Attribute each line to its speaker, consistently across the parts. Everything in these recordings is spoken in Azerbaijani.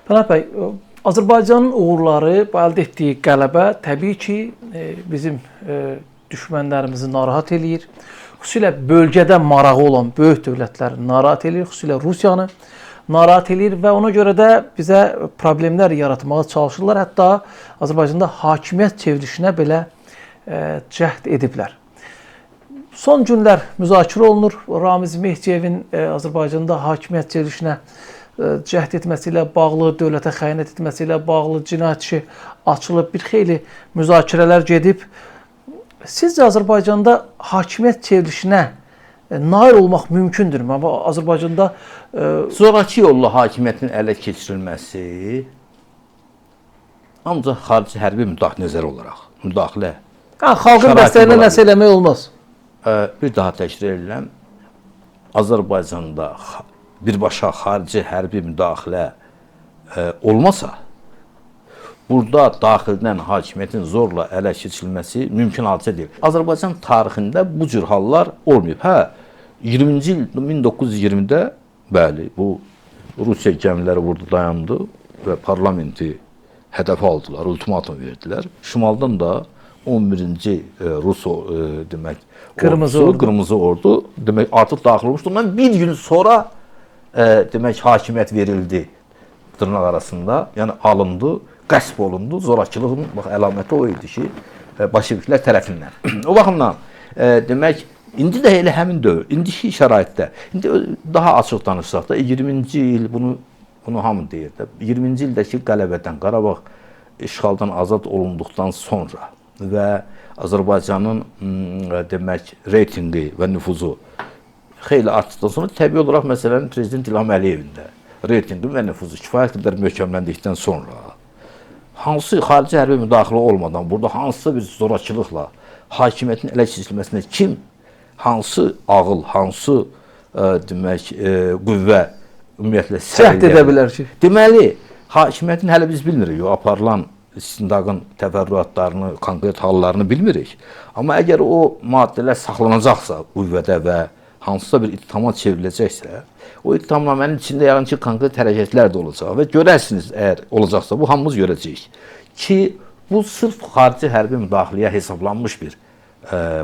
Speaker 1: Pənah bəy, Azərbaycanın uğurları, bu əldə etdiyi qələbə təbii ki, bizim düşmənlərimizi narahat eləyir. Xüsusilə bölgədə marağı olan böyük dövlətləri narahat eləyir, xüsusilə Rusiyanı narahat eləyir və ona görə də bizə problemlər yaratmağa çalışırlar. Hətta Azərbaycanda hakimiyyət çevrilişinə belə cəhd ediblər. Son günlər müzakirə olunur. Ramiz Mehdiyevin Azərbaycanda hakimiyyət çevrilişinə cəhd etməsi ilə bağlı, dövlətə xəyanət etməsi ilə bağlı cinayət işi açılıb, bir xeyli müzakirələr gedib. Sizcə Azərbaycanda hakimiyyət çevrilişinə nail olmaq mümkündürmü? Amma Azərbaycanda
Speaker 2: zoraki yolla hakimiyyətin ələ keçirilməsi ancaq xarici hərbi müdaxilə nəzəri olaraq, müdaxilə.
Speaker 1: Xalqın dəstəyinə nəsə eləmək olmaz.
Speaker 2: Bir daha təkrar edirəm. Azərbaycanda birbaşa xarici hərbi müdaxilə olmasa, burada daxildən hakimiyyətin zorla ələ keçirilməsi mümkün hadisə deyil. Azərbaycan tarixində bu cür hallar olmayıb. Hə, 20-ci il 1920-də bəli, bu Rusiya gəmiləri burada dayandı və parlamenti hədəfə aldılar, ultimatum verdilər. Şimaldan da 11-ci Rus demək
Speaker 1: Qırmızı ordu,
Speaker 2: Qırmızı ordu demək artıq daxil olmuşdu. Ondan bir gün sonra demək hakimiyyət verildi dırnaq arasında, yəni alındı, qəsb olundu. Zorakılığın bax əlaməti o idi ki, bolşeviklər tərəfindən. O baxımdan demək indi də elə həmin dövr, indiki şəraitdə, indi daha açıq danışsaq da 20-ci il bunu hamı deyir də. 20-ci ildəki qələbədən, Qarabağ işğaldan azad olunduqdan sonra və Azərbaycanın demək reytinqi və nüfuzu xeyli artdıqdan sonra təbii olaraq məsələn Prezident İlham Əliyevin də reytinqi və nüfuzu kifayət qədər möhkəmləndikdən sonra hansı xarici hərbi müdaxilə olmadan burada hansısa bir zorakılıqla hakimiyyətin ələ keçirilməsinə kim, hansı ağıl, hansı demək qüvvə ümumiyyətlə
Speaker 1: cəhd edə bilər ki?
Speaker 2: Deməli, hakimiyyətin hələ biz bilmirik, aparılan istintaqın təfərrüatlarını, konkret hallarını bilmirik. Amma əgər o maddələr saxlanacaqsa qüvvədə və hansısa bir ittihama çevriləcəksə, o ittihamnamənin içində yəqin ki, konkret hərəkətlər də olacaq və görərsiniz, əgər olacaqsa, bu hamımız görəcəyik ki, bu sırf xarici hərbi müdaxiləyə hesablanmış bir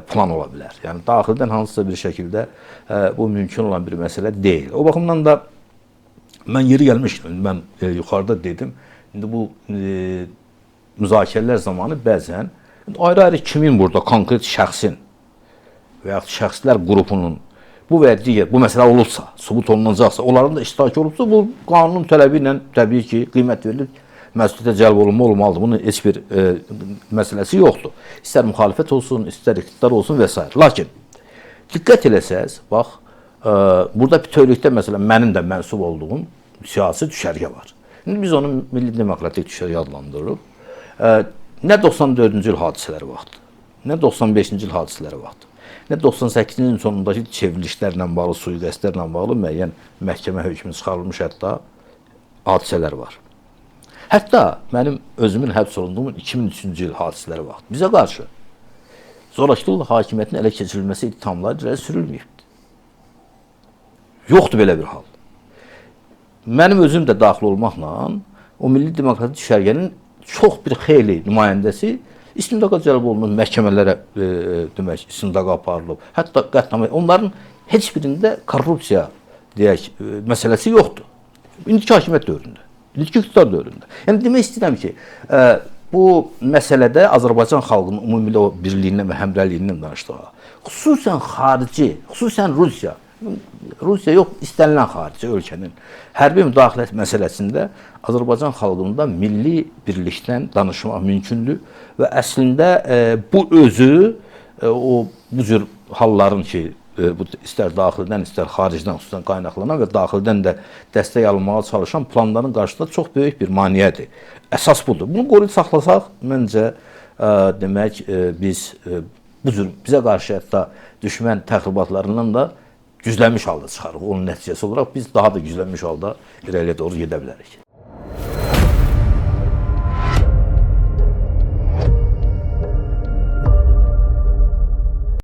Speaker 2: plan ola bilər. Yəni, daxildən hansısa bir şəkildə bu mümkün olan bir məsələ deyil. O baxımdan da mən yeri gəlmişdim, mən yuxarıda dedim, indi bu müzakirələr zamanı bəzən ayrı-ayrı kimin burada konkret şəxsin və yaxud şəxslər qrupunun bu və ya digər, bu məsələ olubsa, sübut olunacaqsa, onların da iştirakı olubsa, bu qanunun tələbi ilə təbii ki, qiymət verilir, məsuliyyətə cəlb olunma olmalıdır. Bunun heç bir məsələsi yoxdur. İstər müxalifət olsun, istər iqtidar olsun və s. Lakin, diqqət eləsəz, bax, burada bütövlükdə məsələn, mənim də mənsub olduğum siyasi düşərgə var. İndi biz onu Milli Demokratik Düşərgə adlandırırıq. Nə 94-cü il hadisələri vaxtı, nə 95-ci il hadisələri vaxtı, nə 98-ci ilin sonundakı çevrilişlərlə bağlı, sui-qəsdlərlə bağlı müəyyən məhkəmə hökmü çıxarılmış hətta hadisələr var. Hətta mənim özümün həbs olunduğum 2003-cü il hadisələri vaxtı bizə qarşı zorakılıqla hakimiyyətin ələ keçirilməsi ittihamları irəli sürülməyibdir. Yoxdur belə bir hal. Mənim özüm də daxil olmaqla o Milli Demokratik Düşərgənin çox bir xeyli nümayəndəsi istintaqa cəlb olunub, məhkəmələrə demək, istintaqa aparılıb. Hətta qətnamə, onların heç birində korrupsiya deyək, məsələsi yoxdur. İndiki hakimiyyət dövründə, indiki iqtidar dövründə. Yəni demək istəyirəm ki, bu məsələdə Azərbaycan xalqının ümumilə o birliyindən və həmrəyliyindən danışdığı, xüsusən xarici, xüsusən Rusiya, Rusiya yox, istənilən xarici ölkənin hərbi müdaxilə məsələsində Azərbaycan xalqında milli birlikdən danışmaq mümkündür və əslində bu özü o bu cür halların ki, bu istər daxildən, istər xaricdən xüsusən qaynaqlanan və daxildən də dəstək alınmağa çalışan planların qarşısında çox böyük bir maneədir. Əsas budur. Bunu qoruyub saxlasaq, məncə demək biz bu cür bizə qarşı hətta düşmən təxribatlarından da güclənmiş halda çıxarıq. Onun nəticəsi olaraq biz daha da güclənmiş halda irəliyə doğru gedə bilərik.